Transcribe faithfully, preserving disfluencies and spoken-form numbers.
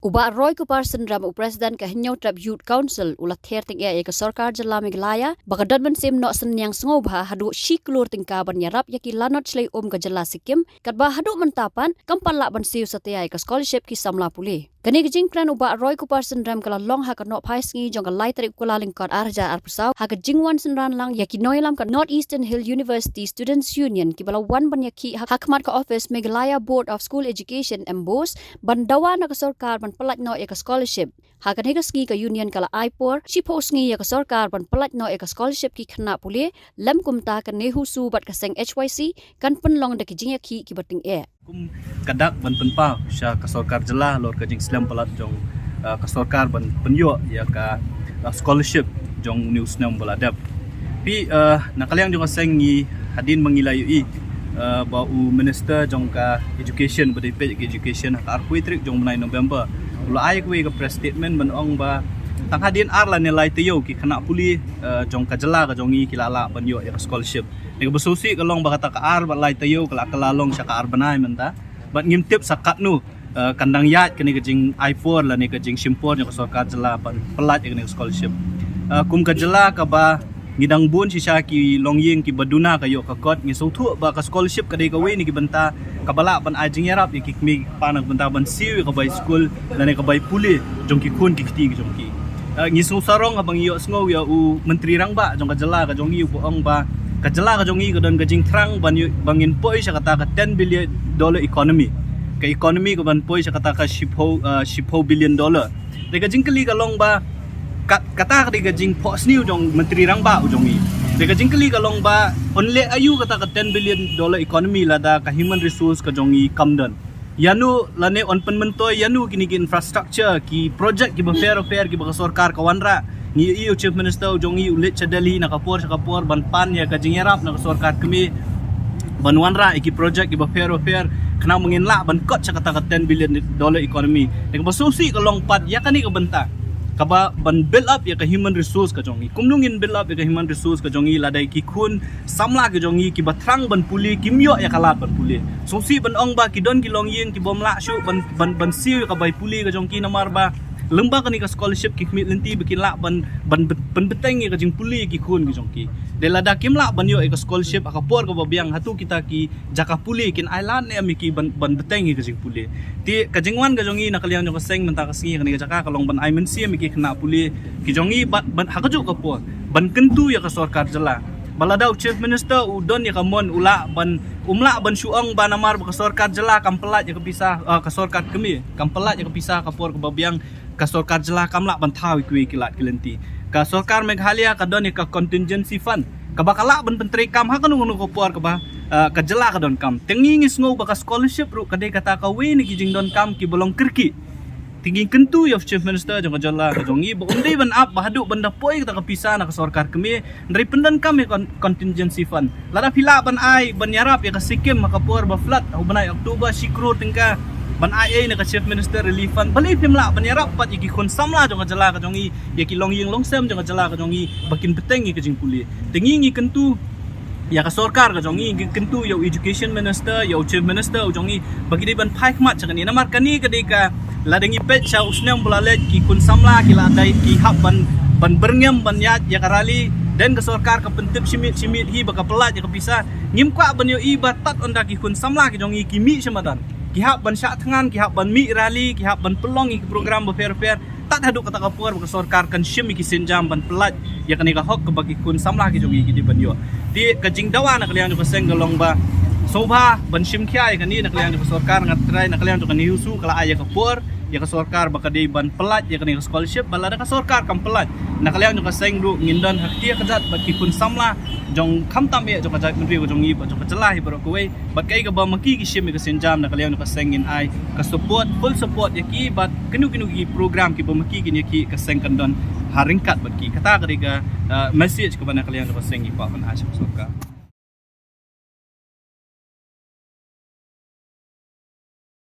U Bah Roy Kupar Synrem, u President ka Hynñiewtrep Youth Council, u la ther tyngeh ïa ka Sorkar Jylla Meghalaya ba ka don mynsiem noh synñiang sngewbha haduh shi klur tyngka ban ïarap ïa ki lanot shlei um ka Jylla Sikkim, katba haduh mynta pat kam pat lah ban siew satia ïa ka scholarship ki samla pule. Kane ka jingkren u Bah Roy Kupar Synrem ka la long ha ka nohphai sngi jong ka lai tarik u Kyllalyngkot ar hajar arphew saw ha ka jingwan synran lang ïa ki nongïalam ka North Eastern Hill University Students Union kiba la wan ban ïakhih ha, ha khmat ka ophis Meghalaya Board of School Education, MBOSE, ban dawa na ka sorkar ban pyllait noh ïa ka scholarship. Ha kane ka sngi ka union ka la ai por shiphew sngi ïa ka sorkar ban pyllait noh ïa ka scholarship ki khynnah pule, lem kumta ka NEHUSU bad ka seng HYC kan pynlong da ki jingïakhih kiba tyngeh. Kum ka dak ban pynpaw sha ka sorkar jylla halor ka jingslem palat jong, uh, ka sorkar ban pynïoh ïa ka, uh, scholarship jong une u snem ba la dep. Phi, uh, na ka liang jong ka seng ngi hadien ba ngi la ïohi, uh, ba u minister jong ka education ba dei peit ka education ha ka arphew tarik jong u bnai November u la ai kawei ka press statement ban ong ba tang hadien ar lane lai taïew ki khynnah pule, uh, jong ka jylla ka jong ngi ki la lah ban ïoh ïa ka scholarship. Kaba sngewsih ka long ba kata ka ar bad lai taïew ka la kylla long sha ka ar bnai mynta. Bad ngim tip sa katno, uh, kan dang ïaid kane ka jingai por lane ka jingshim por jong ka sorkar jylla ban pyllait ïa kane ka scholarship. Uh, kum ka jylla kaba ngi dang bun shisha ki longïing kiba duna ka ïoh ka kot, ngi sngewthuh ba ka scholarship ka dei kawei na ki bynta kaba lah ban ai jingïarap ïa ki kmie ki kpa na ka bynta ban siew ïa ka bai skul lane ka bai pule jong ki khun ki kti ki jong ki. Uh, ngi sngewsarong haba ngi ïohsngew ïa u Myntri Rangbah jong ka jylla ka jong ngi uba ong ba ka jylla ka jong ngi ka don ka jingthrang ban ïoh, ba ngin poi sha kata ka ten billion dollar economy. Ka economy ka ban poi sha kata ka shiphew, uh, shiphew billion dollar. Te ka jingkylli ka long ba kat-, kata ka dei ka jingphohsniew jong Myntri Rangbah u jong ngi. Te ka jingkylli ka long ba un leh aïu kata ka ten billion dollar economy lada ka human resource ka jong ngi kam don. Ïano lane un pynmyntoi ïano kine ki infrastructure, ki project kiba pher bapher kiba ka sorkar ka wanrah. Ngi ïohi u Chief Minister u jong ngi u leit sha Delhi na ka por sha ka por ban pan ïa ka jingïarap na ka sorkar kmie ban wanrah ïa ki project kiba pher bapher khnang ba ngin lah ban kot sha kata ka ten billion dollar economy. Te kaba sngewsih ka long pat ïa kane ka bynta kaba ban build up ïa ka human resource ka jong ngi. Kumno ngin build up ïa ka human resource ka jong ngi lada ki khun samla ki jong ngi kiba thrang ban pule kim ïoh ïa ka lad ban pule. Sngewsih ban ong ba ki don ki longïing kibym lah shuh ban, ban, ban siew ïa ka bai pule ka jong ki namar ba lyngba kane ka scholarship ki khmih lynti ba kin lah ban, ban, ban pynbteng ïa ka jingpule ki khun ki jong ki. Te lada kim lah ban ïoh ïa ka scholarship ha ka por kaba biang, hato kita ki jaka pule kin ai lad ne em ïa ki ban, ban bteng ïa ka jingpule. Te ka jingwan ka jong ngi na ka liang jong ka seng mynta ka sngi kane ka jaka ka long ban ai mynsiem ïa ki khynnah pule ki jong ngi bad ban ha kajuh ka por ban kyntu ïa ka sorkar jylla. Ba lada u Chief Minister u don ïa ka mon u lah ban, um lah ban shu ong ba namar ba ka sorkar jylla kam pyllait ïa ka pisa, ah, ka sorkar kmie kam pyllait ïa ka pisa ha ka por kaba biang, ka sorkar jylla kam lah ban thaw ïa kiwei ki lad ki lynti. Ka sorkar Meghalaya ka don ïa ka contingency fund kaba ka lah ban pyntreikam ha kano kano ka por kaba, ah, ka jylla ka donkam. Te ngi ngi sngew ba ka scholarship ruh ka dei kata kawei na ki jingdonkam kiba long kyrkieh. Te ngi kyntu ïa u Chief Minister jong ka jylla ka jong ngi ba um dei ban ap ba haduh ban da poi kata ka pisa na ka sorkar kmie, hynrei pyndonkam ïa ka con-, contingency fund. Lada phi lah ban ai ban ïarap ïa ka Sikkim ha ka por ba flood ha u bnai October shi klur tyngka ban ai ei na ka Chief Minister Relief Fund, balei phim lah ban ïarap pat ïa ki khun samla jong ka jylla ka jong ngi, ïa ki longïing longsem jong ka jylla ka jong ngi ba kin bteng ïa ka jingpule? Te ngi ngi kyntu ïa ka sorkar ka jong ngi, ngi kyntu ïa u Education Minister, ïa u Chief Minister u jong ngi ba ki dei ban phai khmat sha kane. Namar kane ka dei ka, lada ngi peit sha u snem ba la leit, ki khun samla ki la dei ki hap ban, ban byrngem ban ïaid ïa ka rally, then ka sorkar ka pyntip shi miet shi miet hi ba ka pyllait ïa ka pisa. Ngim kwah ban ïohi ba tad ynda ki khun samla ki jong ngi ki mih sha madan, ki hap ban shah thngan, ki hap ban mih rally, ki hap ban pynlong ïa ki program bapher bapher, tad haduh kata ka por ba ka sorkar kan shim ïa ki sienjam ban pyllait ïa kane ka hok kaba ki khun samla ki jong ngi ki dei ban ïoh. Te ka jingdawa na ka liang jong ka seng ka long ba sngewbha ban shim khia ïa kane na ka liang jong ka sorkar. Nga trai na ka liang jong ka NEHUSU ka la ai ïa ka por ïa ka sorkar ba ka dei ban pyllait ïa kane ka scholarship, ba lada ka sorkar kam pyllait, na ka liang jong ka seng ruh ngin don ha ka tiar ka jat bad ki khun samla jong khamtam eh jong ka jaitbynriew ka jong ngi bad jong ka jylla hi baroh kawei. Bad kaei kaba ma ki ki shim ïa ka sienjam, na ka liang jong ka seng ngin ai ka support, full support ïa ki bad kino kino ki program kiba ma ki kin ïakhih, ka seng kan don ha ryngkat bad ki. Kata ka dei ka, uh, message kaba na ka liang jong ka seng ngi kwah ban ai sha ka sorkar.